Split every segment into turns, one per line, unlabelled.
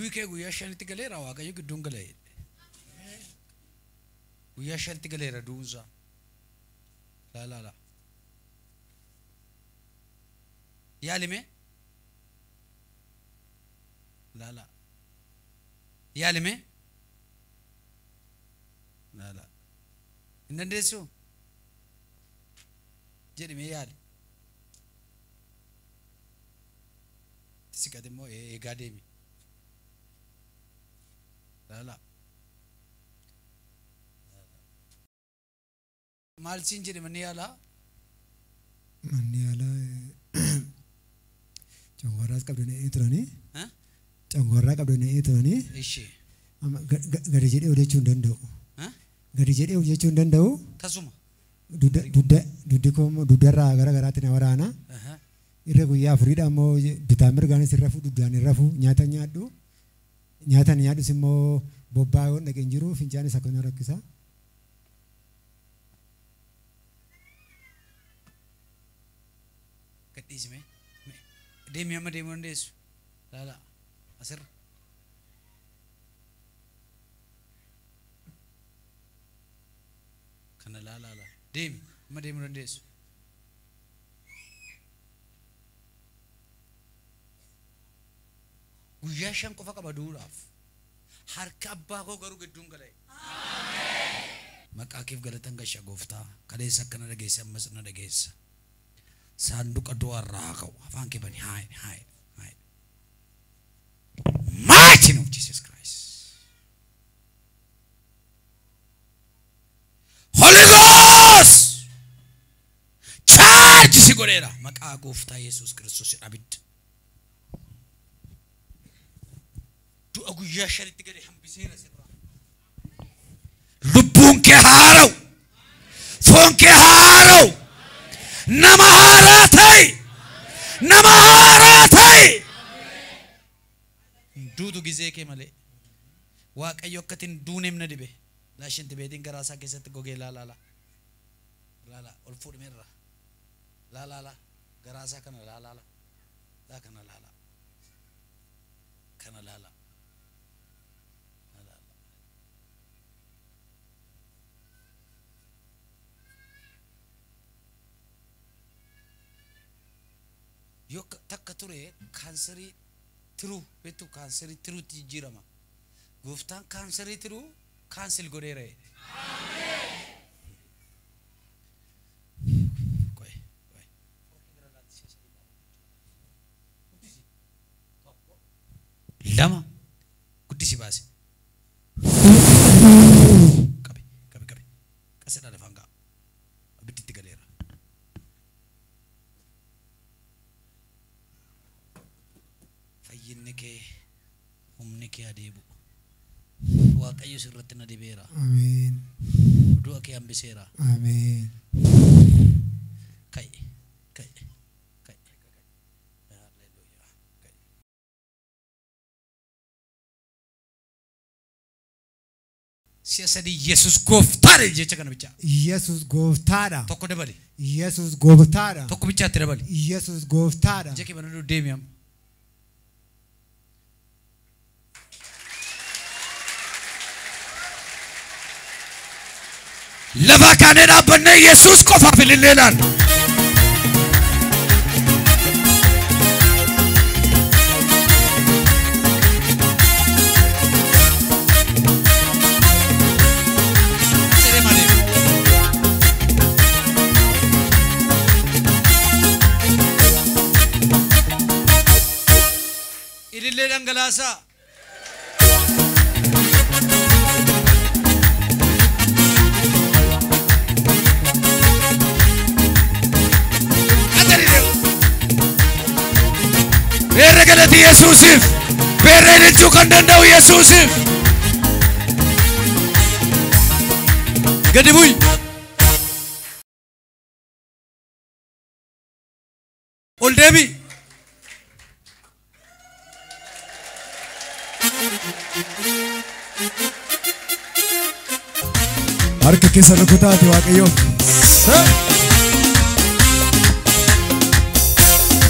Du'i kee guyyaa shanitti galeera Waaqayyo gidduun gale. Guyyaa shanitti galeera du'uunsaa. Laa laa laa. Yaalime? Laa laa. Yaalime? Laa laa. Hin dandeessuu? Jedhime yaali. Siqate immoo eegaa deemi. Laa laa. Maal siin jedhe manni yaalaa?
Manni yaalaa congorraas qabdanii turanii. Congorraa qabdanii turanii.
Ishee.
Gadi jedhee hojjechuu hin danda'u. Gadi jedhee hojjechuu hin danda'u.
Tasuma.
Duddi koo duddarraa gara garaatti na waraana. Irra guyyaa afuriidha immoo bitaa mirgaanis irra fuu duddaan irra fuu nyaata nyaadhu. Nyaata nyaadhus immoo bobbaa yoon dhaqeen jiru fincaanis akkana rakkisa.
Gadhiisime. Deemi amma deemuu dandeessu. Laalaa asirra. Kana laalaa laa. Deemi amma deemuu dandeessu. Guyyaa shan qofa qaba du'uudhaaf. Harka abbaa koo garuu gidduun galee. Maqaa keef galatan gasha gooftaa. Kaleessa akkana dhageesse ammas na dhageessa. Saanduqa du'arraa haa ka'u. Afaan kee bani haa haa haa. Mighty name of Jesus Christ. Holy Ghost! Charge si godheera. Maqaa gooftaa Yesuus Kiristoos abidda. Du'a guyyaa shanitti gadi hambiseera sirraa. Lubbuun kee haara'u. Foon kee haara'u. Nama haaraa ta'i. Nama haaraa ta'i. Duutu gizee kee malee. Waaqayyo akka ittiin duuneef na dibe. Laashinti beetiin garaa isaa keessatti gogee laa laa laa. Laa laa ol fuudhimeerra. Laa laa laa garaa isaa kana laa laa laa. Laa kana laa laa. Kana laa laa. Yoo takka ture kaanserii tiruu beektu kaanserii tiruutti jijjiirama. Gooftaan kaanserii tiruu kaansel godheera. Lama guddisi baase. Qabe qabe qabe qasadhaa lafaan ga'a. Abidditti galeera. Fayyinni kee humni kee adeemu. Waaqayyo sirratti na dibeera.
Ameen.
Du'a kee hambiseera.
Ameen.
Ka'i ka'i ka'i. Hallelujah. Ka'i. Si'a sadii Yesuus gooftaadha jecha kana bichaa.
Yesuus gooftaadha.
Tokko dabali.
Yesuus gooftaadha.
Tokko bichaatti dabali.
Yesuus gooftaadha.
Ija kee banadhu deemi amma. Lafa kaanee dhaabbannee Yesuus qofaaf ililleedhaan. Ilillee dhangalaasaa. Beerra galati Yesuusiif. Beerra ililchuu kan danda'u Yesuusiif. Gadi bu'i. Ol deebi'i.
Harka keessa rukutaati Waaqayyoof.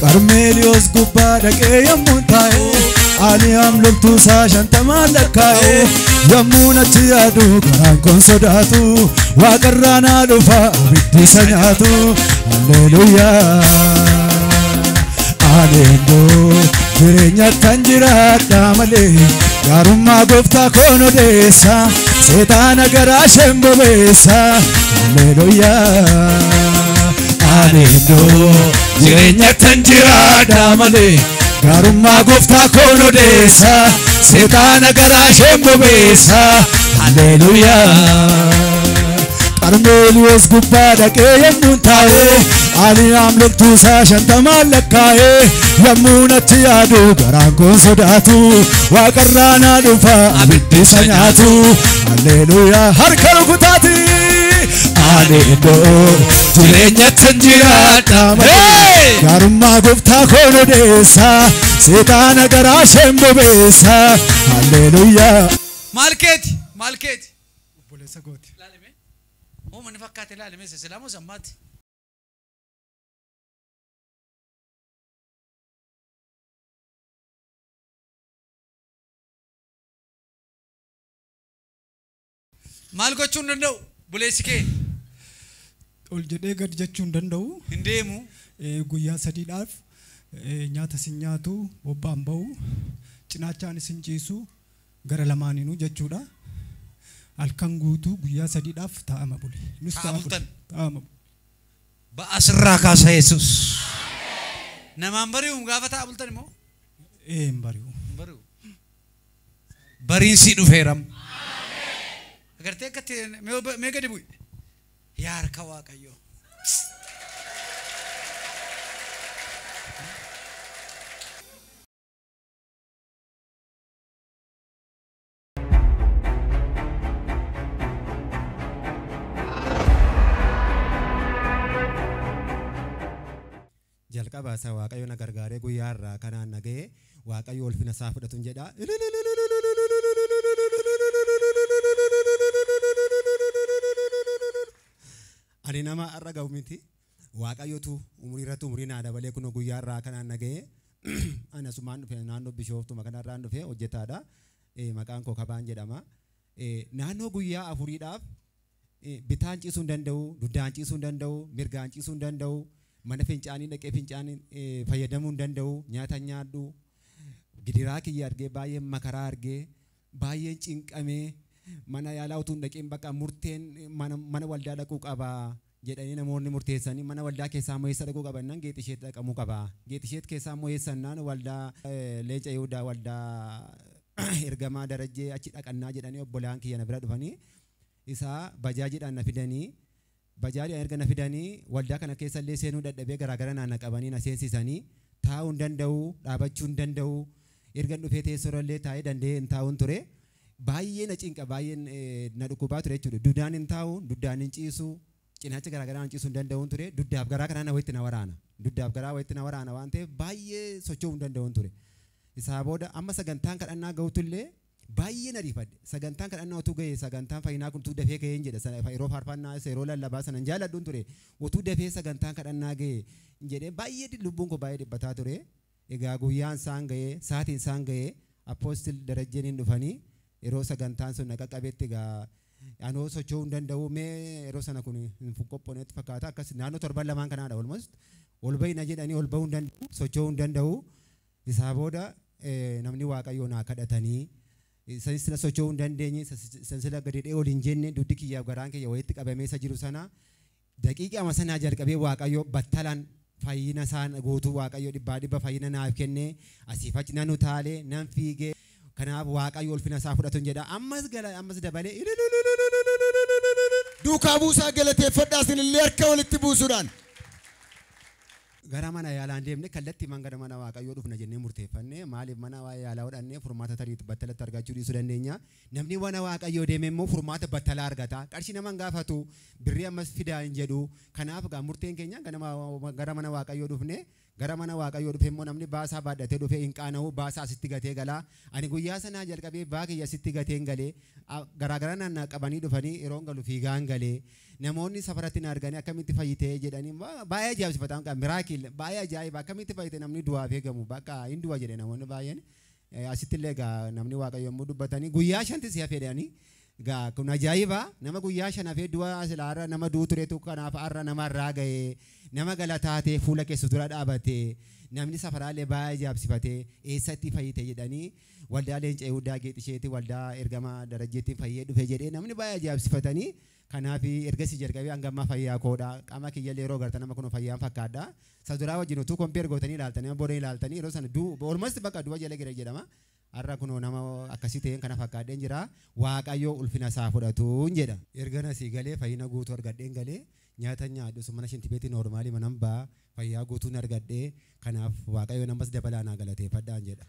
Qarmeeliyoos gubbaa dhaqee yommuu taa'e Ani am loltuusaa 50 lakkaa'e yommuu natti yaadu garaan koon sodaatu waaqarraa naa dhufa abiddi isa nyaatu Halleluuyaa. Ani iddoo jireenya tan jiraadha malee gaarummaa gooftaa koon odeessa seexaana garaa isheen bobeessa Halleluuyaa. Ani iddoo jireenya tan jiraadha malee gaarummaa gooftaa koon odeessa seexaana garaa isheen bobeessa Halleluuyaa. Qarmeeliyoos gubbaa dhaqee yommuu taa'e ani am loltuusaa 50 lakkaa'e yommuu natti yaadu garaan koon sodaatu waaqarraa naa dhufa abiddi isa nyaatu Halleluuyaa. Harka rukutaati. Ani iddoo jireenya tan jiraadha malee gaarummaa gooftaa koon odeessa seexaana garaa isheen bobeessa Halleluuyaa.
Maal keeti? Maal keeti?
Obboleessa kooti.
Ilaalime. Uummanni fakkaate ilaalime silaamoo sammaati. Maal gochuu hin danda'u? Buleessi kee.
Ol jedhee gad jechuu hin danda'u.
Hin deemu.
Guyyaa sadiidhaaf nyaata sin nyaatu bobba'an ba'u cinaachaanis hin ciisu gara lamaaniinuu jechuudha. Halkan guutuu guyyaa sadiidhaaf taa'ama bule. Nus
Taa'aa bultan.
Taa'ama bule.
Ba'aa sirraa kaasa Yesuus. Namaan bari'uun gaafa taa'aa bultan immoo?
Hin bari'u.
Hin bari'u. Bariin sii dhufeeram. Agartee akka itti mee gadi bu'i. Yaa harka Waaqayyoo.
Jalqaba isa Waaqayyo na gargaaree guyyaa irraa kanaan na ga'e Waaqayyo ulfina isaa fudhatuun jedha. Ani nama har'a ga'u miti. Waaqayyotu umurii irratti umurii naa dabalee kunoo guyyaa irraa kanaan na ga'e. Ani asumaan dhufe naannoo Bishooftuma kanarraan dhufe hojjetaadha. Maqaan koo Kabaan jedhama. Naannoo guyyaa afuriidhaaf bitaan ciisuu hin danda'u, duddaan ciisuu hin danda'u, mirgaan ciisuu hin danda'u. Mana fincaanii dhaqee fincaanii fayyadamuu hin danda'u, nyaata nyaadhu, gidiraa kiyya argee baay'een makaraa argee baay'een cinqamee mana yaalaa utuu hin dhaqeen bakka murteen mana waldaa dhaquu qaba jedhanii namoonni murteessanii mana waldaa keessaa immoo eessa dhaquu qaba jennaan Geexisheet dhaqamuu qaba. Geexisheet keessaa immoo eessa jennaan waldaa Leenca Yihudaa waldaa ergamaa Darajjee achi dhaqannaa jedhanii obbolaan kiyya na bira dhufanii isaa bajaajiidhaan na fidanii bajaajiidhaan erga na fidanii waldaa kana keessa illee seenuu dadhabee garaagara naanna qabanii na seensisanii taa'uu hin danda'u, dhaabachuu hin danda'u, erga dhufee teessoorra illee taa'ee danda'ee hin taa'uun ture. Baay'ee na cinqa, baay'ee na dhukkubaa ture jechuudha. Duddaan hin taa'u, duddaan hin ciisu, cinaacha garaagaraa hin ciisuu hin danda'uun ture. Duddaaf garaa kanaan walitti na waraana. Duddaaf garaa walitti na waraana waan ta'eef baay'ee socho'uu hin danda'uun ture. Isaa booda amma sagantaan kadhannaa ga'utu illee baay'ee na riifadhe. Sagantaan kadhannaa utuu ga'e sagantaan fayyinaa kun utuu dafee ga'ee hin jedha. Sana yeroo faarfannaa isa yeroo lallabaa sana hin jaalladhuun ture. Utuu dafee sagantaan kadhannaa ga'e hin jedhee baay'ee lubbuun koo baay'ee dhiphataa ture. Egaa guyyaan isaan ga'ee, sa'aatiin isaan ga'ee Apoostil Darajjeen hin dhufanii yeroo sagantaan sun na qaqqabetti egaa anoo socho'uu hin danda'u mee yeroo sana kun hin qophoofnetti fakkaata. Akkas naannoo torban lamaan kanaadha almost. Ol bahi na jedhanii ol bahuu hin danda'u, socho'uu hin danda'u. Isaa booda namni Waaqayyoo naa kadhatanii isa sila socho'uu hin dandeenye, isa sila gadi dhee ol hin jenne, dugdi kiyyaaf garaan kiyya walitti qabamee isa jiru sana daqiiqaa sanaa jalqabee Waaqayyo battalaan fayyina isaan guutuu Waaqayyo dhibbaa dhibba fayyina naaf kennee asiif achi nan utaalee nan fiigee kanaaf Waaqayyo ulfina isaa fudhatuun jedha. Ammas gala, ammas dabalee
duukaa buusaa galateeffadhaa isinillee harka walitti buusuudhaan.
Gara mana yaalaa hin deemne kallattii man gara mana Waaqayyoo dhufna jennee murteeffanne. Maaliif mana yaalaa hodhannee furmaata tarii battalatti argachuu dhiisuu dandeenya. Namni mana Waaqayyoo deeme immoo furmaata battalaa argata. Qarshii nama hin gaafatu, birrii ammas fidaa hin jedhu. Kanaaf egaa murteen keenya gara mana Waaqayyoo dhufne. Gara mana Waaqayyoo dhufe immoo namni baasaa baadhatee dhufe hin qaana'u, baasaa asitti gatee gala. Ani guyyaa sanaa jalqabee baa kiyya asitti gatee hin galee. Garaagara naannaa qabanii dhufanii yeroon galu fiigaa hin galee. Namoonni safaratti na arganii akkamitti fayyitee jedhanii baay'ee ajaa'ibsiifatan. Miraakil baay'ee ajaa'iba akkamitti fayyite namni du'aaf eegamu bakka hin du'a jedhe namoonni baay'een. Asitti illee egaa namni Waaqayyo yommuu dubbatanii guyyaa 5 si hafeedhanii egaa kun ajaa'iba. Nama guyyaa 5 hafee du'a silaa nama du'u turetu kanaaf har'a nama irraa ga'ee nama galataatee fuula keessa dura dhaabatee namni safaraalee baay'ee ajaa'ibsifatee eessatti fayyite jedhanii waldaa Leenca Yihudaa Geexisheetti waldaa ergama Darajjeetti fayyee dhufe jedhee namni baay'ee ajaa'ibsifatanii. Kanaaf ergasii jalqabee hanga ammaa fayyaa koodha. Qaama kiyyallee yeroo gartan nama kun fayyaan fakkaadha. Isa duraa wajjin utuu kompeer gootanii ilaaltanii booda ilaaltanii yeroo sana olmasti bakka du'a jala jira jedhama. Har'a kunoo nama akkasii ta'een kana fakkaadheen jira. Waaqayyo ulfina isaa fudhatuun jedha. Erga nasii galee fayyina guutuu argadheen galee nyaata nyaadhu mana shintibeetii noormaalii manan ba'a fayyaa guutuun argadhee kanaaf Waaqayyo namas dabalaa naa galateeffadhaan jedha.